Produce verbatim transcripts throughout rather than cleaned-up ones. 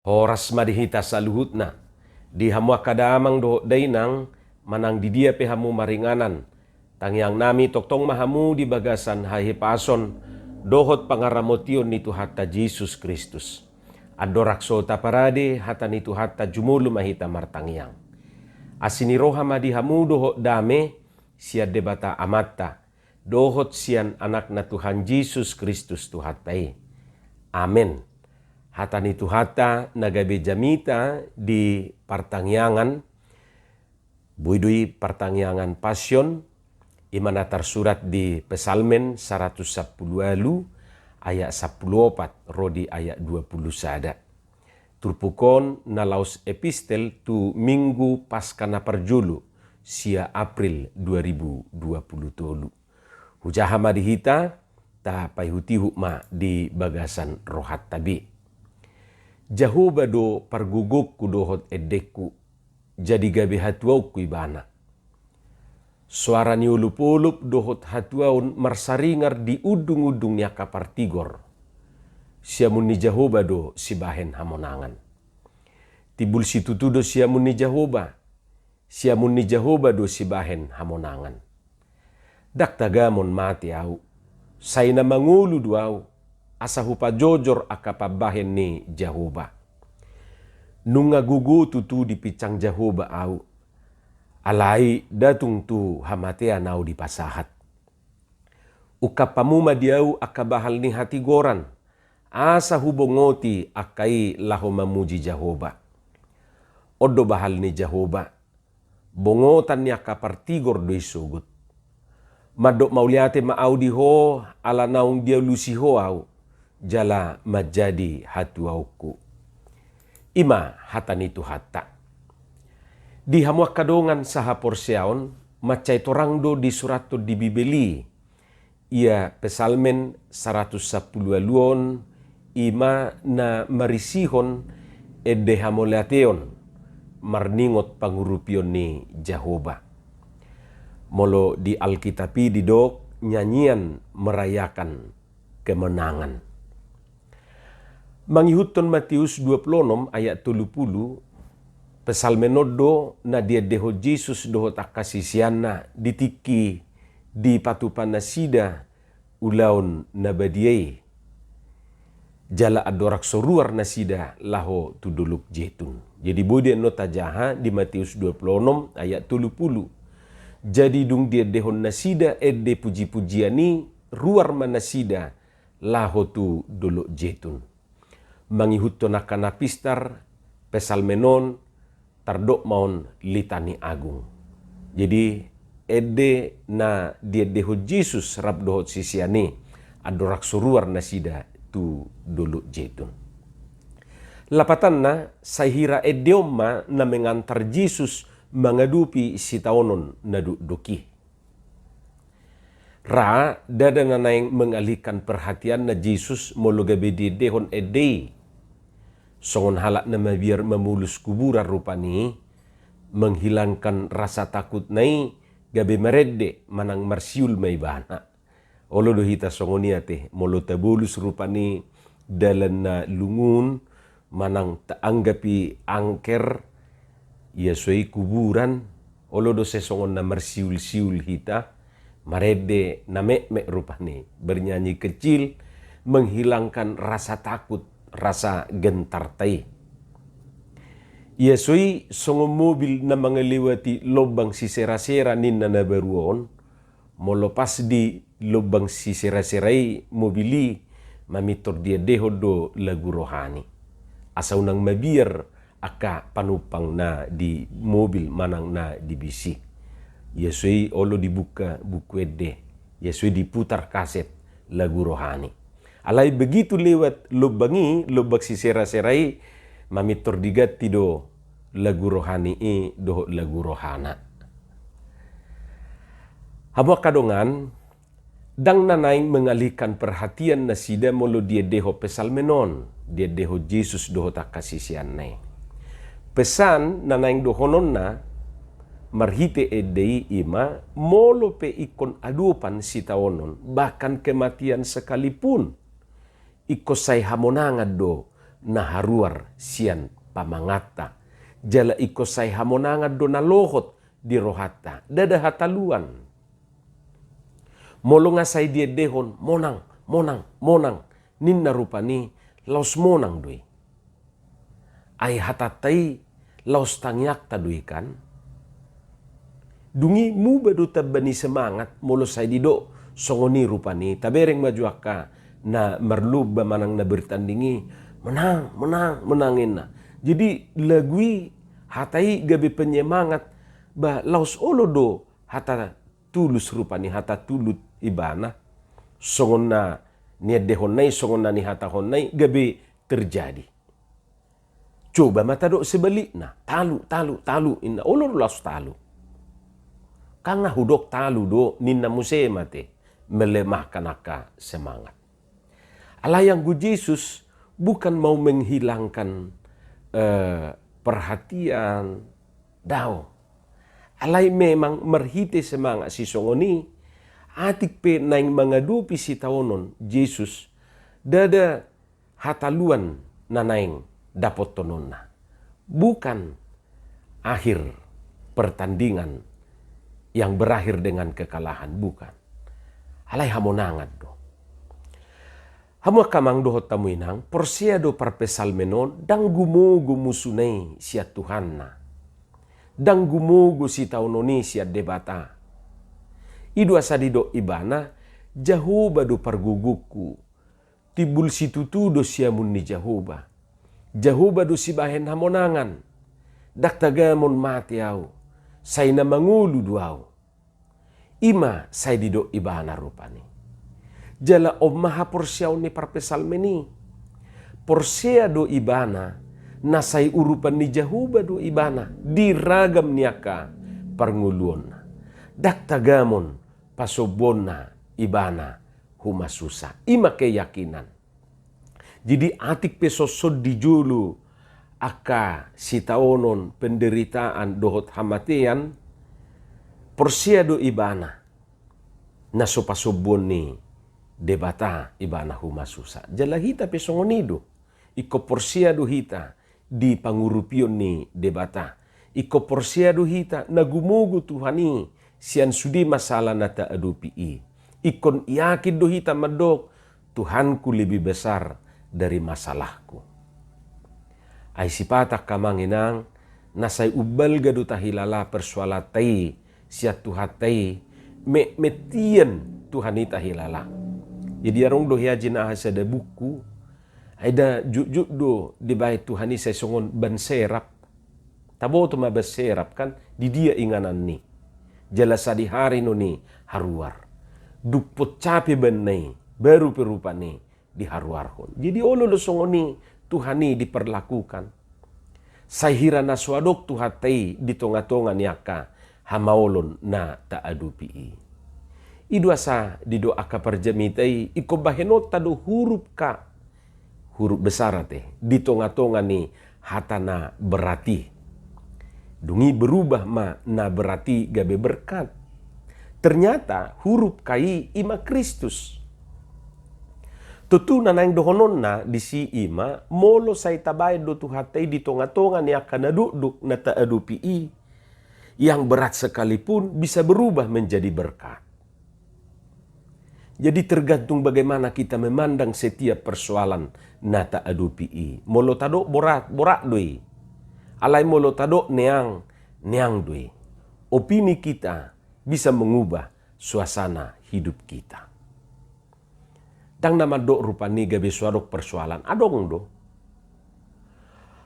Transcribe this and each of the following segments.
Horas ma di hita saluhutna, di hamu angka damang dohot dainang, manang di dia pe hamu maringanan. Tangiang nami tongtong ma hamu di bagasan hahipason dohot pangaramotion ni Tuhanta Jesus Kristus. Andorang so taparade hata ni Tuhanta, jumolo ma hita martangiang. Asi ni roha ma di hamu dohot dame sian Debata Amanta, dohot sian Anakna Tuhan Jesus Kristus Tuhanta i. Amen. Hata ni Tuhanta na gabe jamita di partangiangan, boi do i partangiangan Passion, i ma na tarsurat di Psalmen saratus sampulu ualu ayat sampulu opat ro di ayat dua pulu sada. Turpuk on na laos epistel tu Minggu Paska na parjolo sia April dua ribu dua pulu tolu. Hujaha ma di hita, tapaihutihut ma di bagasan rohanta be. Jahowa do pargogongku dohot endengku, jadi gabe hatuaonku Ibana. Soara ni olopolop dohot hatuaon marsaringar di undungundung ni angka partigor. Siamun ni Jahowa do sibahen hamonangan. Timbul situtu do siamun ni Jahowa, siamun ni Jahowa do sibahen hamonangan. Ndang tagamon mate ahu, sai na mangolu do ahu, asa hupajojor angka pambahen ni Jahowa. Nunga gogo tutu dipinsang Jahowa ahu, alai ndang tung tu hamatean ahu dipasahat. Ungkap hamu ma di ahu angka bahal ni hatigoran, asa hubongoti angka i laho mamuji Jahowa. On do bahal ni Jahowa, bongotan ni angka partigor do i sogot. Mandok mauliate ma ahu di ho, ala naung dialusi ho ahu, jala manjadi hatuaonku. I ma hata ni Tuhanta. Di hamu angka dongan sahaporseaon, mansai torang do disurathon di Bibel i, ia Psalmen saratus sampulu ualu on, i ma na marisihon ende hamauliateon marningot pangurupion ni Jahowa. Molo di Alkitab i didok nyanyian merayakan kemenangan. Mangihuthon Matius dua pulu onom ayat tolu pulu, Psalmen on do na diendehon Jesus dohot angka siseanna di tingki dipatupa nasida ulaon na badia i. Jala andorang so ruar nasida laho tu Dolok Jetun. Jadi boi do annon tajaha di Matius dua pulu onom ayat tolu pulu. Jadi dung diendehon nasida ende pujipujian i, ruar ma nasida laho tu Dolok Jetun. Mangihuthon angka na pistar, Psalmen on, tardok ma on Litani Agung. Jadi ende na diendehon Jesus rap dohot sisean i andorang so ruar nasida tu Dolok Jetun. Lapatanna, sai hira ende on ma na mengantar Jesus mangadopi sitaonon na dokdok i. Ra, ndada na naeng mengalihkan perhatianna Jesus molo gabe diendehon ende i. Songon halak na mabiar mamolus kuburan rupani, menghilangkan rasa takutna i, gabe marende manang marsiul ma ibana. Olo do hita songon i ate, molo tabolus rupani dalan na lungun, manang taanggap i angker, ia so i kuburan, olo do sai songon na marsiulsiul hita, marende na metmet rupani, bernyanyi kecil, menghilangkan rasa takut, rasa gentarta i. Ia so i songon mobil na mangalewati lombang siserasera ninna na baru on, molo pas di lombang siserasera i mobil i, mamintor diendehon do lagu rohani. Asa unang mabiar angka panumpang na di mobil manang na di bis i. Ia so i olo dibuka buku ende, ia so i diputar kaset lagu rohani. Alai begitu lewat lombang i, lombang siserasera i, mamintor diganti do lagu rohani i dohot lagu rohana. Hamu angka dongan, ndang na naeng mengalihkan perhatian nasida molo diendehon Psalmen on, diendehon Jesus dohot angka siseanna i. Pesan na naeng dohononna marhite ende i ima, molo pe ingkon adopan sitaonon, bahkan kematian sekalipun, ingkon sai hamonangan do na haruar sian pamanganta. Jala ingkon sai hamonangan do na lohot di rohanta, ndada hataluan. Molo nga sai diendehon monang, monang, monang ninna, rupani laos monang do i. Ai hatanta i laos tangiangta do i kan. Dung i muba do tamba ni semangat molo sai didok songon i rupani. Tabereng ma jo angka na marlomba manang na bertanding i, menang, menang, menang inna. Jadi lagu i, hata i gabe penyemangat, ba laos olo do hata tulus rupani, hata tulut ibana. Songon na niendehonna i, songon na nihatahonna i gabe terjadi. Coba ma tadok sebalikna, talu, talu, talu inna, olo do laos talu. Kan nga hudok talu do ninna muse ma te, melemahkan angka semangat. Alai anggo Jesus bukan mau menghilangkan, eh, perhatian, dao. Alai memang marhite semangat sisongon i, atik pe naeng mangadopi sitaonon Jesus, ndada hataluan na naeng dapothononna. Bukan akhir pertandingan yang berakhir dengan kekalahan, bukan. Alai hamonangan do. Hamu angka amang dohot hamu inang, porsea do parpsalmen on, ndang gumogo musuna i sian Tuhanna. Ndang gumogo sitaonon i sian Debata. I do asa didok ibana, Jahowa do pargogongku. Timbul situtu do siamun ni Jahowa. Jahowa do sibahen hamonangan. Ndang tagamon mate au, sai na mangolu do au. I ma sai didok ibana rupani. Jala on ma haporseaon ni parpsalmen i. Porsea do ibana, na sai urupan ni Jahowa do ibana di ragam ni angka parngoluonna. Ndang tagamon pasombuonna ibana humasusa. I ma keyakinan. Jadi atik pe songon di jolo angka sitaonon, penderitaan dohot hamatean, porsea do ibana na so pasombuon ni Debata ibana humasusa. Jala hita pe songon i do. Ingkon porsea do hita di pangurupion ni Debata. Ingkon porsea do hita na gumogo Tuhan i sian sude masalah na taadopi i. Ingkon yakin do hita mandok, Tuhanku lebih besar dari masalahku. Ai sipata angka amang inang, na sai umbalga do tahilala persoalanta i sian Tuhanta i, me-, metmet Tuhan i tahilala. Jadi adong do hea jinaha sada buku, ai da jotjot do dibaen Tuhan i sai songon ban serap. Taboto ma ban serap kan, di dia inganan ni. Jala sadihari non i haruar. Dung poncap pe banna i, baru pe rupani diharuarhon. Jadi olo do songon i Tuhan i diperlakukan. Sai hira na so adong Tuhanta i di tongatonga ni angka hamaolon na taadopi i. I do asa didok angka parjamita i, ingkon bahenonta do huruf K, huruf besar ate, di tongatonga ni hata na berat i. Dung i berubah ma na berat i gabe berkat. Ternyata huruf K i i ma Kristus. Tontu na naeng dohononna disi i ma, molo sai tabaen do Tuhanta i di tongatonga ni angka na dokdok na taadopi i, yang berat sekalipun bisa berubah menjadi berkat. Jadi tergantung bagaimana kita memandang setiap persoalan na taadopi i. Molo tadok borat, borat do i. Alai molo tadok neang, neang do i. Opini kita bisa mengubah suasana hidup kita. Ndang na mandok rupani gabe so adong persoalan, adong do.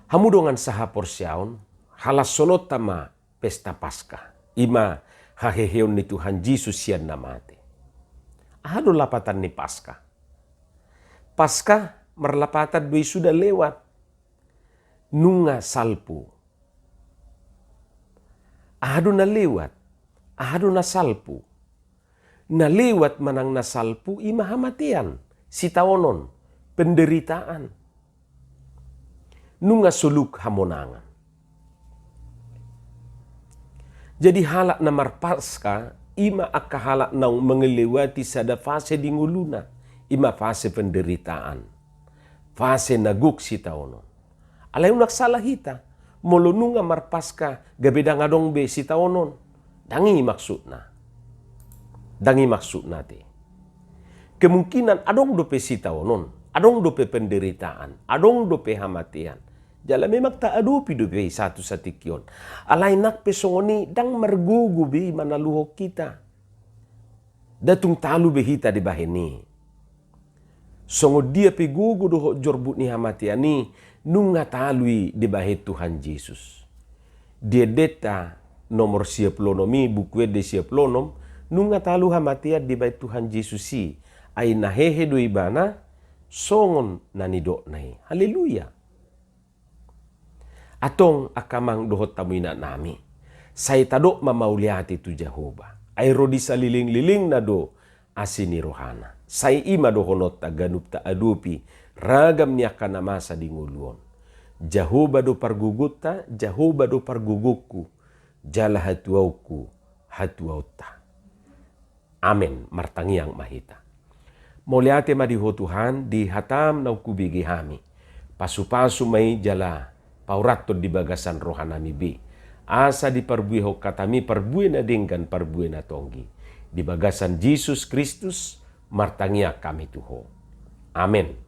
Hamu dongan sahaporseaon, halashononta ma pesta Paskah. I ma haheheon ni Tuhan Jesus sian na mate. Aha do lapatan ni Paskah? Paskah marlapatan do i suda lewat. Nunga salpu. Aha do na lewat? Aha do na salpu? Na lewat manang na salpu i ma hamatean, sitaonon, penderitaan. Nunga soluk hamonangan. Jadi halak na marPaskah i ma angka halak naung mangalewati sada fase di ngoluna, i ma fase penderitaan. fase na gok sitaonon. Alai unang sala hita, molo nunga marpaska gabe ndang adong be sitaonon. Ndang i maksudna. Ndang i maksudna ate. Kemungkinan adong dope sitaonon, adong dope penderitaan, adong dope hamatean. Jala memang taadopi dope i satu satingki on. Alai nang pe songon i ndang margogo be i manaluhon hita. Nda tung talu be hita dibahen i. Songon dia pe gogo dohot jorbut ni hamatean i, nunga talu i dibahen Tuhan Jesus. Di Endenta nomor sia pulu onom i, Buku Ende sia pulu onom, nunga talu hamatean dibahen Tuhan Jesus i, ai na hehe do ibana, songon na nidokna i. Haleluya. Antong angka amang dohot hamu inanami, sai tadok ma mauliate tu Jahowa. Ai ro di salelenglelengna do asi ni rohana. Sai i ma dohononta ganup taadopi ragam ni angka na masa di ngolu on. Jahowa do pargogonta, Jahowa do pargogonku, jala hatuaonku, hatuaonta. Amen. Martangiang ma hita. Mauliate ma di Ho Tuhan, di hataM naung hubege hami. Pasupasu ma i jala paurathon di bagasan rohanami be. Asa diparbuehon hataMi parbue na denggan, parbue na tonggi. Di bagasan Jesus Kristus, martangiang hami tu Ho. Amen.